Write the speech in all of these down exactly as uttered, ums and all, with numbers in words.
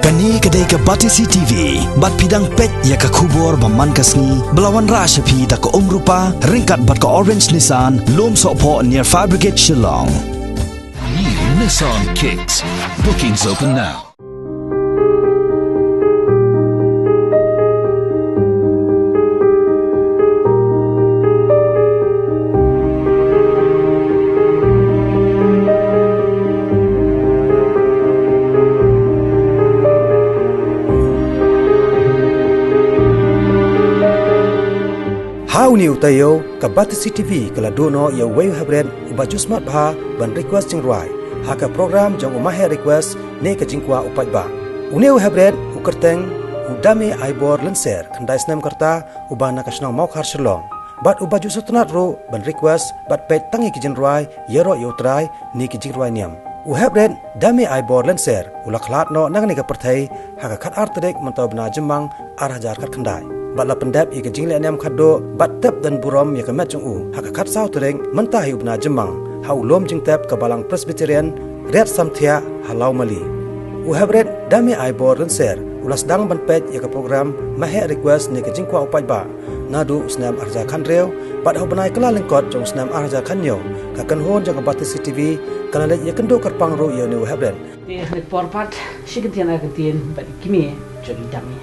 Kane ka dei ka Batesi T V, bad phi dang peit ïa ka khubor ba man ka sngi, ba la wanrah sha phi da ka Umrupa, ryngkat bad ka Orange Nissan, Lum Sohphoh near Fire Brigade Shillong. New Nissan Kicks. Bookings open now. Ha une u taïew, ka Batesi T V ka la duh noh ïa uwei u hepbret uba ju smat bha ban request jingrwai ha ka program jong u Maheh Request ne ka jingkwah u paidbah. Une u hepbret u kyrteng u Dame Aibor Lynser, khyndai snem ka rta, uba na ka shnong Mawkhar Shillong, bad uba ju sngewtynnad ruh ban request bad peit tang ïa ki jingrwai Ïaroh ïa U Trai ne ki jingrwai niam. U hepbret Dame Aibor Lynser u la khlad noh na kane ka pyrthei ha ka khatar tarik mynta u bnai Jymmang ar hajar khatkhyndai, bad la pyndep ïa ka jingleh niam khatduh bad tep don burom ïa ka met jong u ha ka khatsaw tarik mynta hi u bnai Jymmang ha u lum jingtep ka Balang Presbyterian Riat Samthiah ha Lawmali. U hepbret Dame Aibor Lynser u la sdang ban peit ïa ka program Maheh Request ne ka jingkwah u paidbah naduh u snem ar hajar khathynriew, bad ha u bnai Kyllalyngkot jong u snem ar hajar khathynñiew, ka kynhun jong ka Batesi T V ka la leit ïakynduh kyrpang ruh ïa une u hepbret. Te ha kane ka por pat, shi kyntien ar kyntien bad i kmie jong i Dame.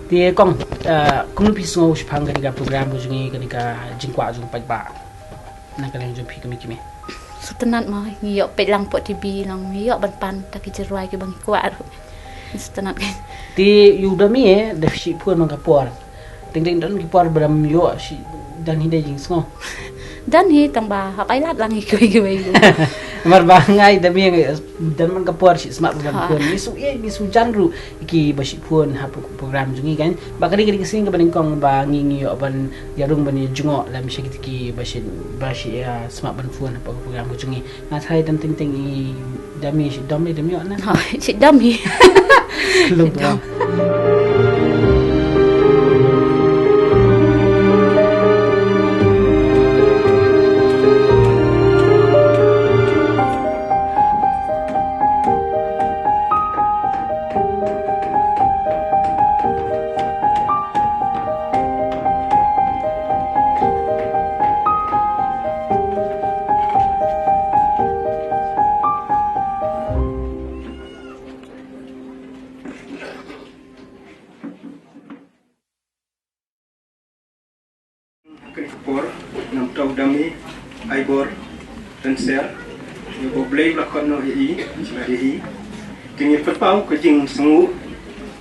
Te kong, eh, kumno phi sngew shaphang kane ka program ka jong ngi, kane ka jingkwah jong u paidbah na ka liang jong phi kum i kmie? Sngewtynnad mo, ngi ïoh peit lang hapoh T V lang, ngi ïoh ban pan da ki jingrwai kiba ngi kwah ruh. Sngewtynnad. Te ïa u Dame, eh, da phi shim phone man ka por. Teng teng don ki por ba dang ym ïoh, shi don hi da jingsngew? Don hi, tang ba hap ai lad lang ïa kiwei kiwei. Namar ba nga i Dame nga don man ka por shi smat ban phone. Ngi shu ïeit, ngi shu jan ruh ïa kiba shim phone hapoh program jong ngi kan. Ba ka dei ka dei ka sien kaba nyngkong ba ngi ngi ïoh ban ïarung ban ïajngoh lem sha kita kiba shi, ba shi, ah, smat ban phone hapoh program ka jong ngi. Nga tharai don teng teng i Dame, shi dom ne dom ïoh na. Ha, shi dom hi. Lum. Shi dom. Ha kane ka por, namar u Dame Aibor Lynser, ïa ba U Blei u la khot noh ïa i, sha la ïa i. Te ngi pynpaw ka jingsngew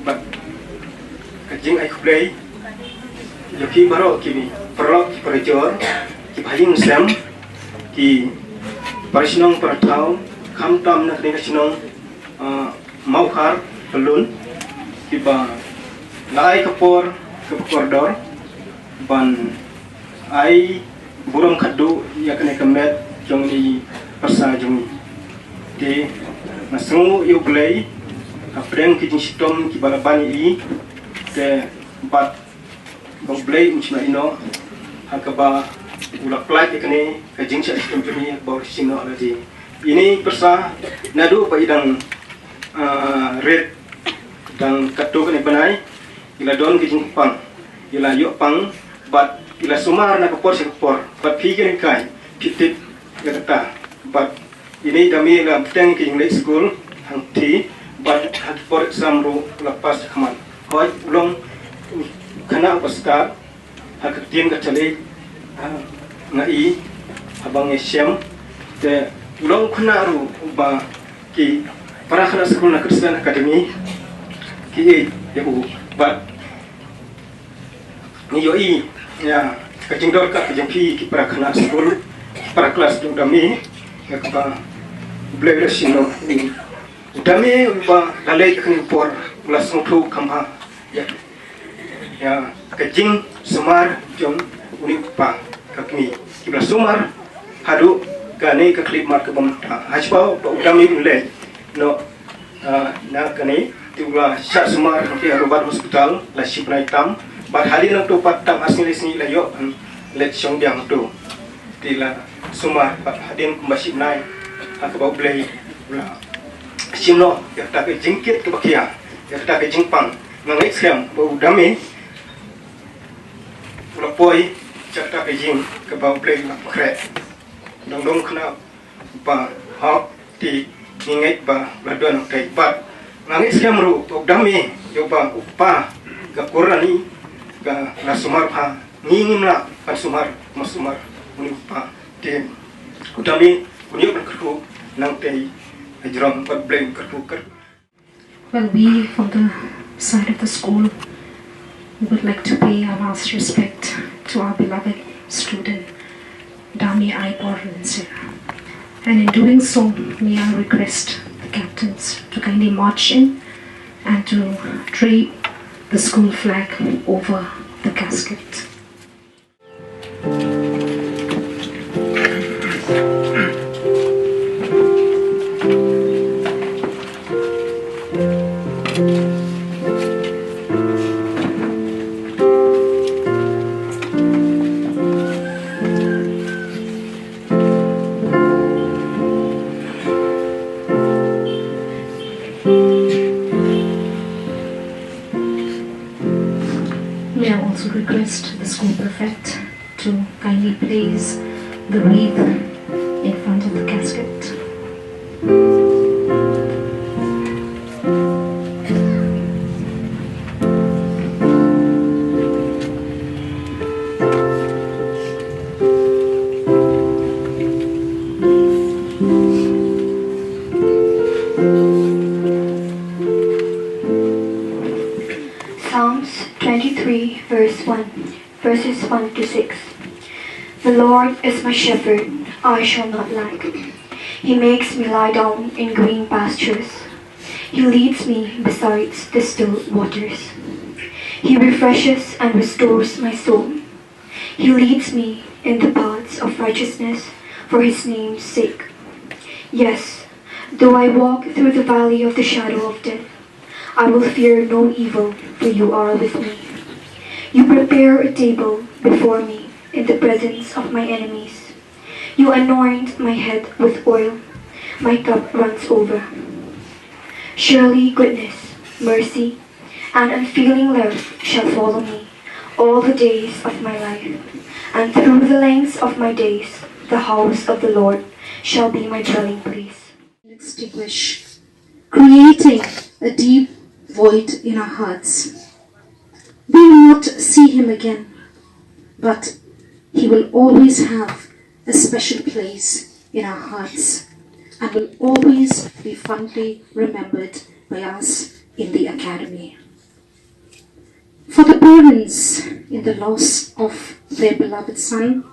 bad ka jingai khublei ïa phi baroh ki paralok ki parajor, ki bahaïing sem, ki parashnong parathaw, khamtam na kane ka shnong, ah, Mawkhar Pyllun, kiba la ai ka por kaba kordor ban ai burom khadduh ïa kane ka met jong i pyrsa jong ngi. Te nga sngew ïa U Blei hapdeng ki jingshitom kiba la ban ïa i, te bad ba U Blei un shna ïa i noh ha kaba u la pynlait ïa kane ka jingshah shitom jong i ha kaba u la sngewthuh ïa lade. Ine i pyrsa naduh ba i dang, ah, rit, dang katto katne bnai, i la don ka jingpang, i la ïoh pang, bad i la sumar na ka por sha ka por, bad phi ki nonghikai phi tip ïa kata, bad ine i Dame i la bteng ka jingleit skul hangtei, bad ha ki por exam ruh u la pass shakhmat. Hooid, u long u khynnah uba stad ha ka ktien ka thylliej, ah, nga i, haba ngi shem, te u long u khynnah ruh uba ki para khynnah skul na Christian Academy ki ïeit ïa u, bad ngi ïohi ïa ka jingdon ka jong phi ki para khynnah skul, ki para klas jong u Dame, ïa kaba U Blei u la shim noh. U Dame uba la leit ha kane ka por, u la sngewthuh kham bha ïa, ïa ka jingsumar jong une u kpa, ka kmie. Kiba la sumar haduh kane ka khyllipmat kaba mynta. Ha shiphew ba u Dame un leit noh, ah, na kane, te u la shah sumar hangtei ha Robert Hospital la shi bnai tam. Bad hadien nangto pat tang ar sngi lai sngi la ïoh ban leit shong biang hangto. Te la sumar bad hadien kumba shi bnai, ha kaba U Blei u la shim noh ïa kata ka jingkit kaba khia Ïa kata ka jingpang, nga ngeit skhem ba u Dame u la poi sha kata ka ïing kaba U Blei u la pynkhreh. Dang long khynnah u pa, hok, te ngi ngeit ba u la don hangtei. Bad nga ngeit skhem ruh ba u Dame, ïa uba u kpa ka Korani ka la sumar bha, ngi ngim lah ban sumar, ma sumar une u kpa. Te u Dame un ïoh ban kyrkhu nangtei hajrong, bad U Blei un kyrkhu, kyrkhu. Well, we from the side of the school, we would like to pay our last respect to our beloved student, Dame Aibor Lynsir. And in doing so, may I request the captains to kindly march in and to drape the school flag over the casket. May I also request the school prefect to kindly place the wreath in front of the casket. Psalms twenty-three, verse one, verses one to six. The Lord is my shepherd, I shall not lack. He makes me lie down in green pastures. He leads me beside the still waters. He refreshes and restores my soul. He leads me in the paths of righteousness for his name's sake. Yes, though I walk through the valley of the shadow of death, I will fear no evil, for you are with me. You prepare a table before me in the presence of my enemies. You anoint my head with oil, my cup runs over. Surely goodness, mercy, and unfailing love shall follow me all the days of my life, and through the lengths of my days the house of the Lord shall be my dwelling place. Extinguish, creating a deep void in our hearts. We will not see him again, but he will always have a special place in our hearts and will always be fondly remembered by us in the academy. For the parents in the loss of their beloved son,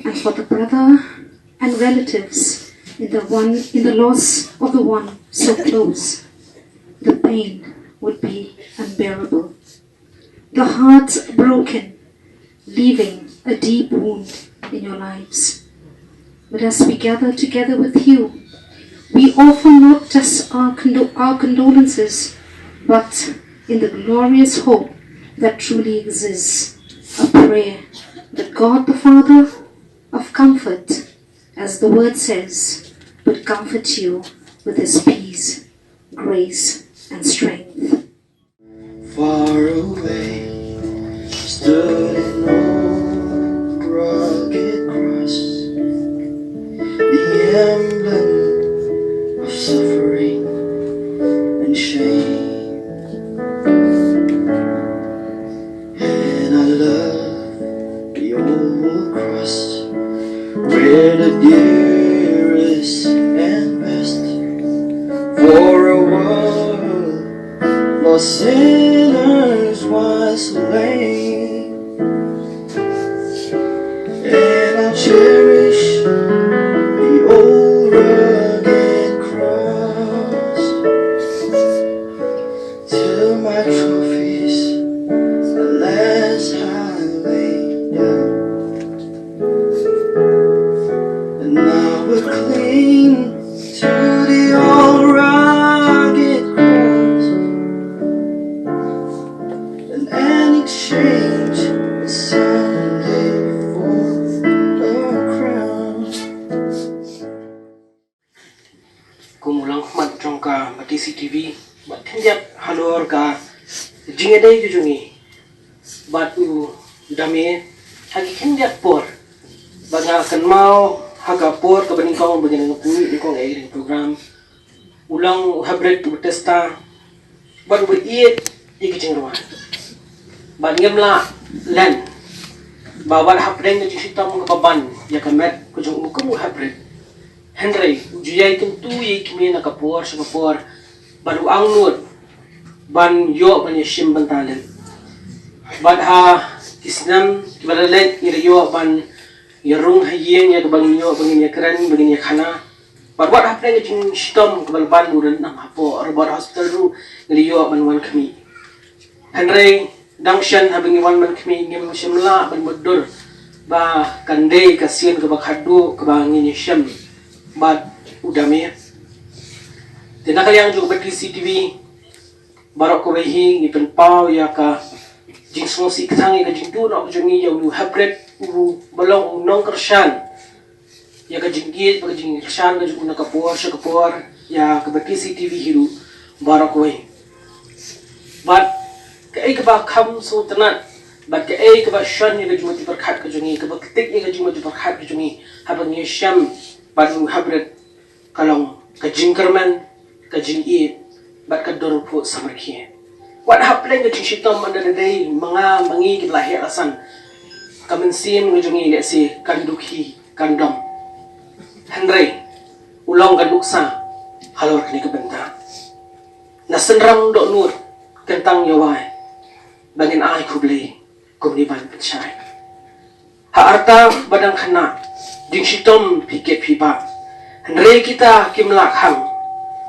and for the brother and relatives in the one, in the loss of the one so close, the pain would be unbearable. The hearts broken, leaving a deep wound in your lives. But as we gather together with you, we offer not just our, condo- our condolences, but in the glorious hope that truly exists, a prayer that God the Father of comfort, as the word says, would comfort you with his peace, grace, and strength. Far away stood an old rugged cross, the emblem of suffering and shame. And I love the old cross where the dearest and best for a world lost sinners was slain. And I'll cherish the old rugged cross till my trophies at last I lay down. And I will cling to the old rugged cross, and an exchange someday for a crown. Kum u langkhmat jong ka Mati C T V, bad khyndiat halor ka jingïadei ka jong ngi bad u Dame ha ki khyndiat por. Bad nga kynmaw ha ka por kaba nyngkong ba ngi nang pynmih nyngkong ïa ka program, u long u hybrid, u testa bad uba ïeit ïa ka jingrwai. Bad ngim lah len ba wat hapdeng ka jingshitom kaba ban ïa ka met ka jong u kum u hybrid, hynrei u ju ïai kyntu ïa i kmie na ka por sha ka por bad u angnud ban ïoh ban ïashim bynta lem. Bad ha ki snem kiba la leit ngi la ïoh ban ïarung ha ïing ïa kaba ngin ïoh, ba ngin ïakren, ba ngin ïakhana. Bad wat hapdeng ka jingshitom kaba la ban, u don nang hapoh Robert Hospital ruh ngi la ïoh ban wan khmih. Hynrei dang shen haba ngi wan ban khmih ngim shym lah ban mutdur ba kan dei ka sien kaba khadduh kaba ngin ïashem bad u Dame. Te na ka liang jong ka Batri C T V baroh kawei hi ngi pynpaw ïa ka jingsngewsih kthang ïa ka jingduh noh ka jong ngi ïa u hybrid, uba long u nongkyrshan ïa ka jingïeit bad ka jingkyrshan ka jong u na ka por sha ka por ïa ka Batri C T V hi ruh baroh kawei. Bad kaei kaba kham sngewtynnat bad kaei kaba shon ïa ka jingmut jingpyrkhat ka jong ngi, kaba ktik ïa ka jingmut jingpyrkhat ka jong ngi haba ngi ïashem bad u hybrid, ka long ka jingkyrmen, ka jingïeit bad ka dur phuh samrkhie. Wat hapdeng ka jingshitom, ynda da dei ma nga ma ngi kiba la heh la san, ka mynsiem ka jong ngi lehse kan dukhi, kan dom. Hynrei u long ka nuksa halor kane ka bynta. Na synram dohnud kyntang ïawai ba ngin ai khublei kumne ban pynshai. Ha arta ba dang khynnah jingshitom phi kit phi bah, hynrei kita kim lah khang,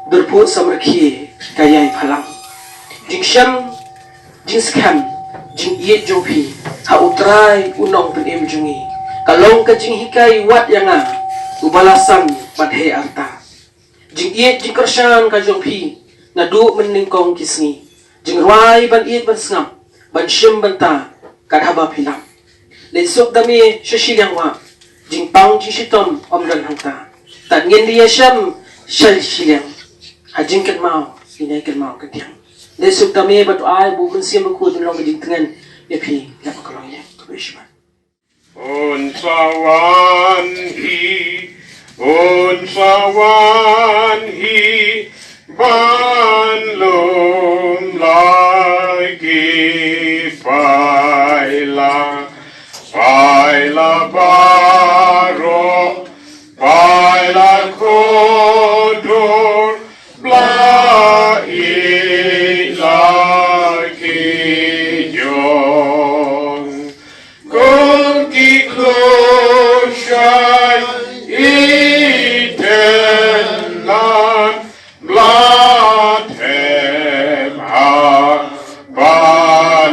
dur phuh samrkhie ka ïai phalang. Jingshem, jingskhem, jingïeit jong phi ha U Trai U Nongpynim jong ngi ka long ka jinghikai wat ïa nga uba la san bad heh arta. Jingïeit jingkyrshan ka jong phi naduh mynnyngkong ki sngi. Jingrwai ban ïeit ban sngap, ban shim bynta kat haba phi lap. Leit suk Dame sha shiliang wah, jingpang jingshitom ym don hangta. Tad ngin ïashem sha shiliang, ha jingkynmaw ngin ïai kynmaw kyndiang. Leit suk Dame bad to ai ba U Mynsiem Bakhuid un long ka jingtngen ïa phi, ïa ba ka long ïa ka bishma. Un sa wan hi, un sa wan hi, ban lum la ki paila, paila baroh, paila kordor, bla i la ki jong. Kum ki khun shai Eden lan, bla them ha ba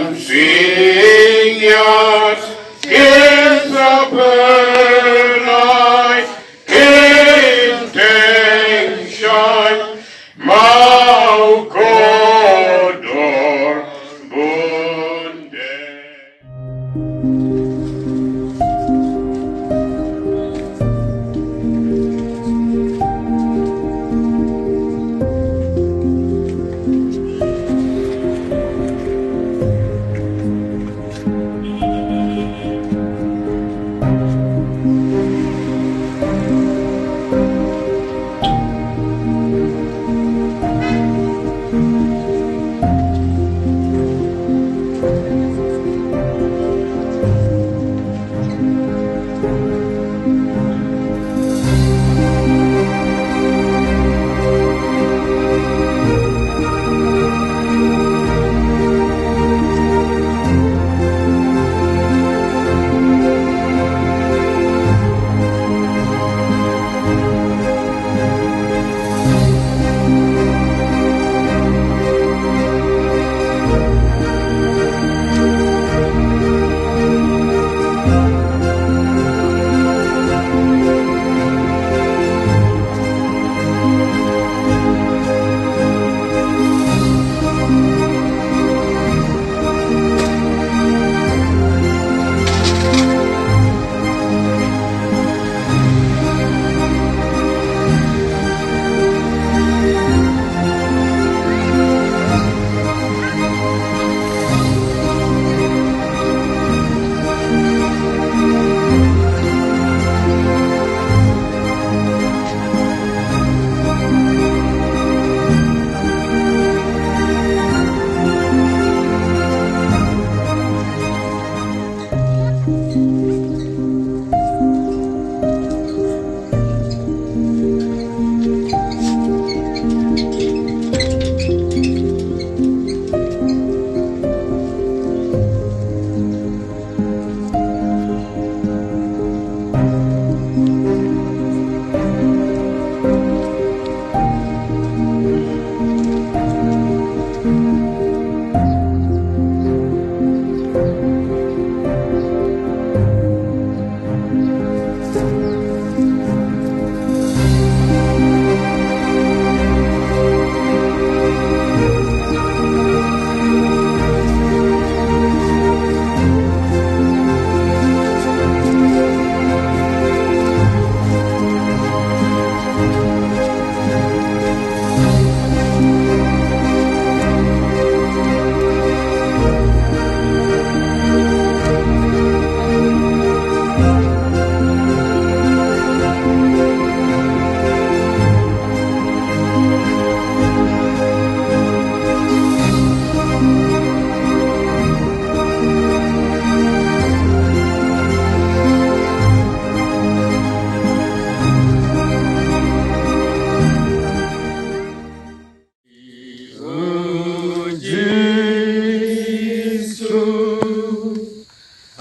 Jisu,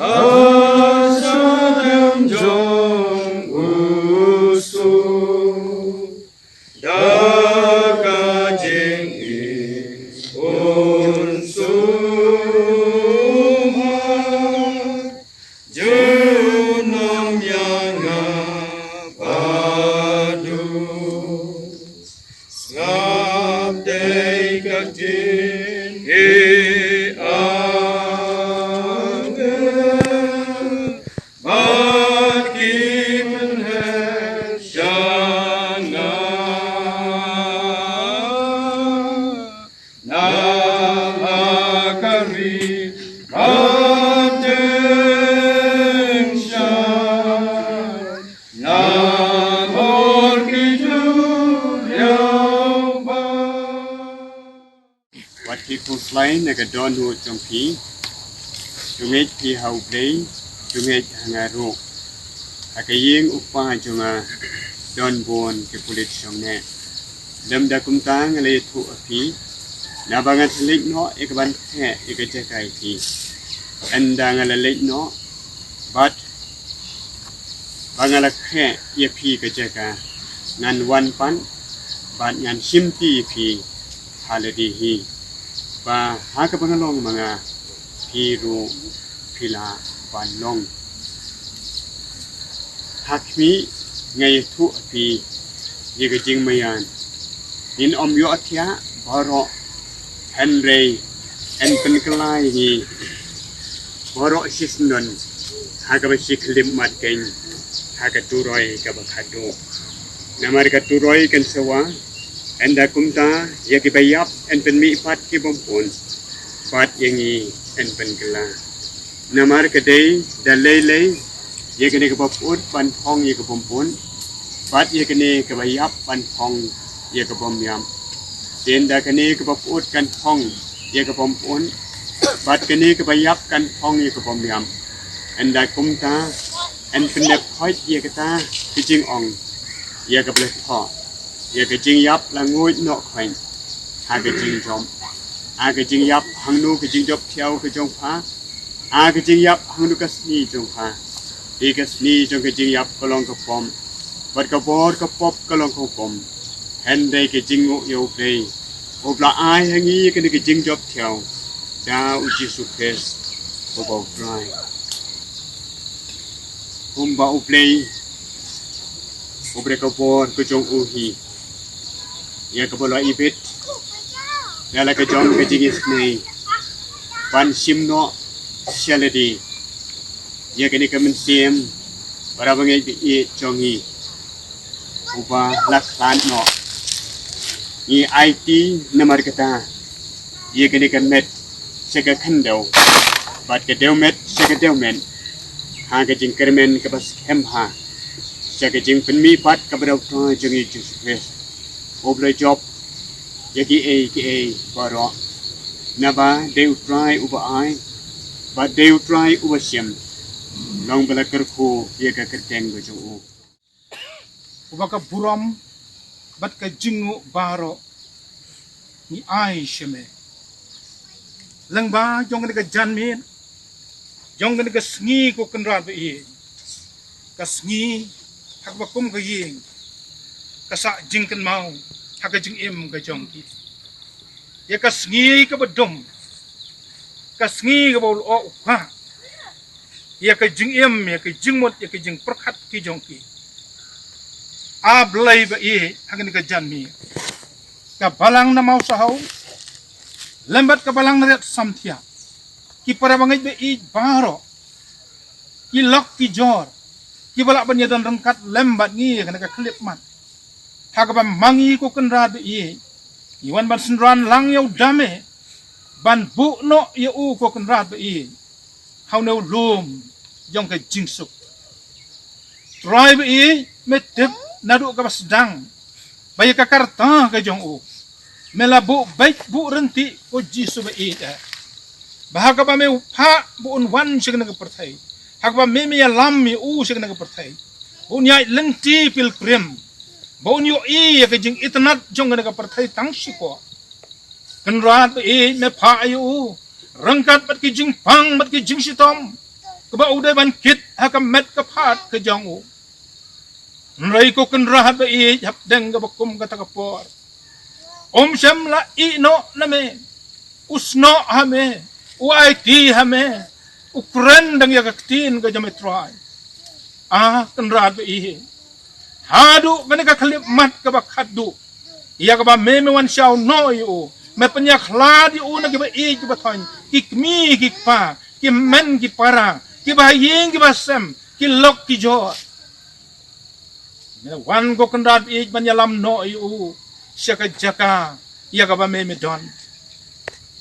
ha shadem jong u Soh, da ka jingim un sumar, junom ïa nga bad u. Sngap dei ka ktien ki angel, bad ki pynheh sha nga. Na la ka ri ka teng sha, na bor ki ju liaw ba. Wat ki khuslai na ka dohnud jong phi. Jong ngi phi ha U Blei, jong ngi ha nga ruh. Ha ka ïing u kpa jong nga don bun ki pulit shong ne. Lymda kumta nga la ïathuh ha phi, naba ngan sa leit noh ïa ka ban khreh ïa ka jaka ïa phi. Ynda nga la leit noh bad ba nga la khreh ïa phi ka jaka, ngan wan pat bad ngan shimti ïa phi ha lade hi, ba ha kaba nga long ma nga, phi ruh phi lah ban long. Ha khmih, nga ïathuh ha phi ïa ka jingmaïan. Ngin ym ïohthiah baroh, hynrei yn pynkylla ïa ngi baroh shisyndon ha kaba shi khyllipmat keiñ, ha ka turoi kaba khatduh. Namar ka turoi kan sa wan, ynda kumta ïa kiba ïap yn pynmih pat ki bym pun, bad ïa ngi yn pynkylla. Namar ka dei da lei lei, ïa kane kaba pyut ban phong ïa ka bym pyut, bad ïa kane kaba ïap ban phong ïa ka bym ïap. Te ynda kane kaba pyut kan phong ïa ka bym pyut, bad kane kaba ïap kan phong ïa ka bym ïap, ynda kumta yn pyndep khoit ïa kata ka jingong ïa kaba la thoh, ïa ka jingïap la nguid noh khoit ha ka jingjop, ha ka jingïap hangno ka jingjop thiaw ka jong pha, ha ka jingïap hangno ka sngi jong pha. Te ka sngi jong ka jingïap ka long ka pop, bad ka bor ka pop ka long ka hukum. Hynrei ka jingnguh ïa U Blei, uba la ai ha ngi kane ka jingjop thiaw da U Jisu Khrist uba U Trai. Kumba U Blei u bret ka bor ka jong u hi ïa kaba la ibit da la ka jong ka jingisynei, ban shim noh sha lade ïa kane ka mynsiem ba la bangeit ba ïeit jong ngi, uba la khlad noh. Ngi aiti namar kata ïa kane ka met sha ka khyndew, bad ka dewmet sha ka dewmet, ha ka jingkyrmen kaba skhem bha sha ka jingpynmihpat kaba dei U Trai jong ngi Jisu Khrist, uba la jop ïa kiei kiei baroh. Naba dei U Trai uba ai, bad dei U Trai uba shim, long ba la kyrkhu ïa ka kyrteng ka jong u. Uba ka burom bad ka jingnguh baroh ngi ai sha me. Lyngba jong kane ka janmiet, jong kane ka sngi ko Kynrad ba ïeit, ka sngi ha kaba kum ka ïing ka sah jingkynmaw ha ka jingim ka jong ki. Ïa ka sngi kaba dum, ka sngi kaba u lyoh u kwah ïa ka jingim, ïa ka jingmut, ïa ka jingpyrkhat ki jong ki. A Blei ba ïeit, ha kane ka janmiet, ka balang na Mawsahaw lem bad ka balang na Riat Samthiah, ki para bangeit ba ïeit baroh, ki lok ki jor, kiba lah ban ïadon ryngkat lem bad ngi ha kane ka khyllipmat. Ha kaba ma ngi ko Kynrad ba ïeit, ngi wan ban synran lang ïa u dame, ban buh noh ïa u ko Kynrad ba ïeit ha une u lum jong ka jingsuk. Trai ba ïeit, me tip naduh kaba sdang ba ïa ka karta ka jong u me la buh beit buh rynti, ko Jisu ba ïeit eh, ba ha kaba me u phah ba un wan sha kane ka pyrthei, ha kaba me me ïalam ïa u sha kane ka pyrthei, ba un ïaid lynti pilgrim, ba un ïohi ïa ka jingitynnad jong kane ka pyrthei tang shikor. Kynrad ba ïeit, me phah ïa u ryngkat bad ki jingpang bad ki jingshitom, kaba u dei ban kit ha ka met ka phad ka jong u. Hynrei ko Kynrad ba ïeit, hapdeng kaba kum kata ka por, um shym la ïeh noh na me. U snoh ha me, u aiti ha me, u kren dang ïa ka ktien ka jong me Trai. Ah, Kynrad ba ïeit, haduh kane ka khyllipmat kaba khatduh, ïa kaba me, me wan shaw noh ïa u, me pynïakhlad ïa u na kiba ïeit kiba thoiñ, ki kmie ki kpa, ki hynmen ki para, kiba ha ïing kiba ha sem, ki lok ki jor. Me wan ko Kynrad ba ïeit ban ïalam noh ïa u sha ka jaka ïa kaba me, me don.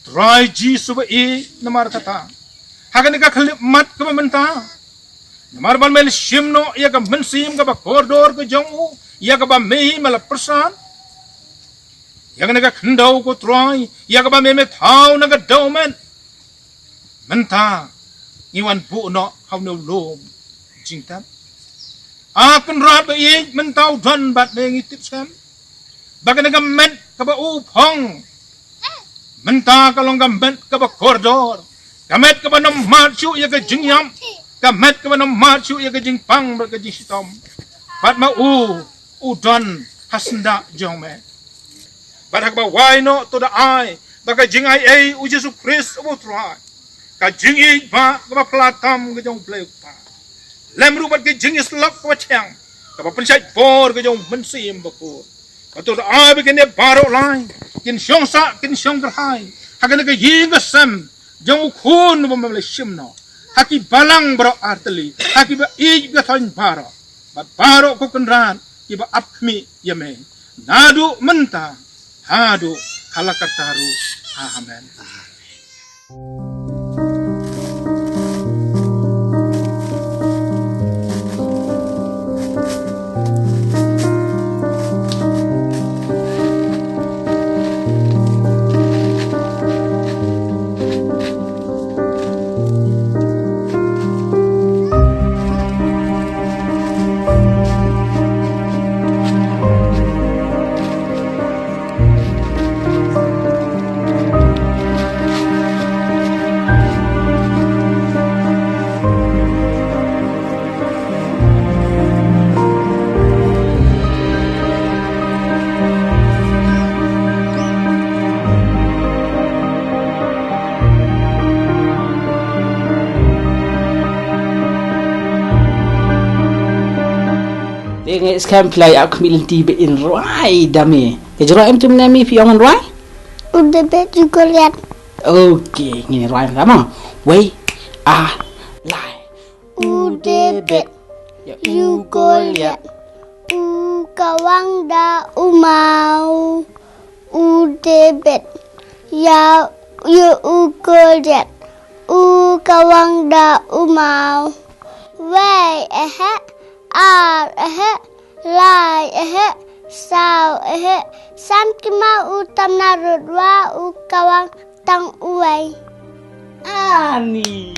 Trai Jisu ba ïeit, namar kata, ha kane ka khyllipmat kaba mynta, namar ban me la shim noh ïa ka mynsiem kaba kordor ka jong u, ïa kaba me, me la pyrshang, ïa kane ka khyndew ko Trai, ïa kaba me, me thaw na ka dewmet, mynta ngi wan buh noh ha une u lum jingtep. Ah, Kynrad ba ïeit, mynta u don bad me, ngi tip skhem ba kane ka met kaba u phong mynta ka long ka met kaba kordor, ka met kaba nym mad shuh ïa ka jingïap, ka met kaba nym mad shuh ïa ka jingpang bad ka jingshitom. Bad ma u, u don ha syndah jong me. Bad ha kaba wai noh, to da ai ba ka jingaiei u Jisu Khrist uba u Trai, ka jingïeit ba kaba pla tam ka jong U Blei U Kpa, lem ruh bad ka jingïasyllok kaba thiang, kaba pynshait bor ka jong U Mynsiem Bakhuid, ba to da ai ba kine baroh lai kin shong sah, kin shong kyrhai ha kane ka ïing ka sem jong u Khun uba me la shim noh, ha ki balang baroh artylli, ha kiba ïeit kiba thoiñ baroh, bad baroh ko Kynrad kiba ap khmih ïa me, naduh mynta haduh katta ruh. Amen. Te ngi skhem phi la ïa khmih lynti ba in rwai da me. Ka jrong em tum ne mi phi ong rwai? U David u Goliath. Okay, ngin rwai ma. Wei, a, lai. U David, ïa u Goliath, u kawang da u maw. U David, ïa, ïa u Goliath, u kawang da u maw. Wei eh, ar eh, lai eh, saw eh, san ki maw u tam na rud wa u kawang tang uwei. Ani.